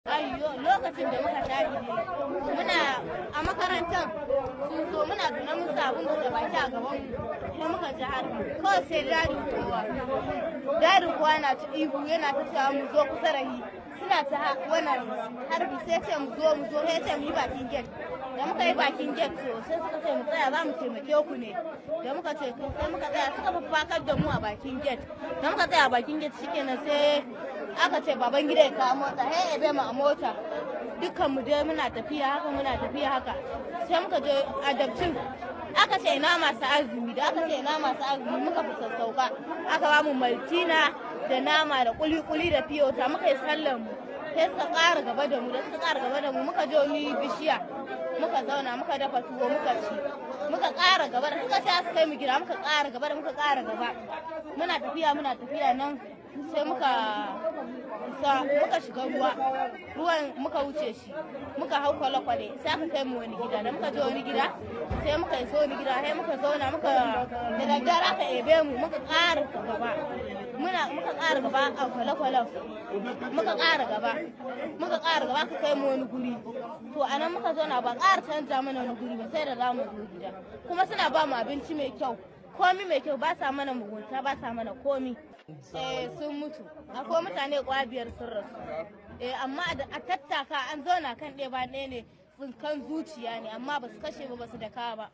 Ayyo, lokacin da muka tashi ne muna a makarantar, sun zo muna tuna mun sa abun da baki a gaban mu, sai muka ji harbi. Kawai sai dadin kowa, dadin kowa na ta ihu, yana ta cewa mu zo kusa da shi. Suna ta wannan harbi, sai ce mu zo, mu zo, sai ce mu yi bakin gate. Da muka yi bakin gate, to sai suka ce mu tsaya, za mu taimake ku ne. Da muka ce sai muka tsaya, suka fafakar da mu a bakin gate. Da muka tsaya a bakin gate, shikenan, sai aka ce baban gida ya kawo mota, sai ebe mu a mota. Dukkan mu dai muna tafiya haka, muna tafiya haka, sai muka je a Dapchi. Aka ce ina masu azumi? Da aka ce ina masu azumi, muka fi sassauka. Aka ba mu Maltina da nama da kuli-kuli da fiyota, muka yi sallar mu. Sai suka ƙara gaba da mu. Da suka ƙara gaba da mu, muka je wani bishiya, muka zauna, muka dafa tuwo, muka ci. Muka ƙara gaba, da suka ce su kai mu gida, muka ƙara gaba. Da muka ƙara gaba, muna tafiya, muna tafiya nan, sai muka isa, muka shiga ruwa. Ruwan muka wuce shi, muka hau kwale-kwale, sai aka kai mu wani gida. Da muka je wani gida, sai muka iso wani gida, sai muka zauna, muka da daddare aka ebe mu. Muka ƙara gaba, muna muka ƙara gaba a kwale-kwalen, muka ƙara gaba, muka ƙara gaba, aka kai mu wani guri. To anan muka zauna, ba ƙara canza mana wani guri ba sai da za mu zo gida. Kuma suna ba mu abinci mai kyau, komi mai kyau, ba sa mana mugunta, ba sa mana komi. Eh, sun mutu. Akwai mutane 5 sun rasu. Eh, amma a tattaka an zauna kan ɗaya ba ɗaya ne, tsinkan zuciya ne, amma ba su kashe ba, ba su daka ba.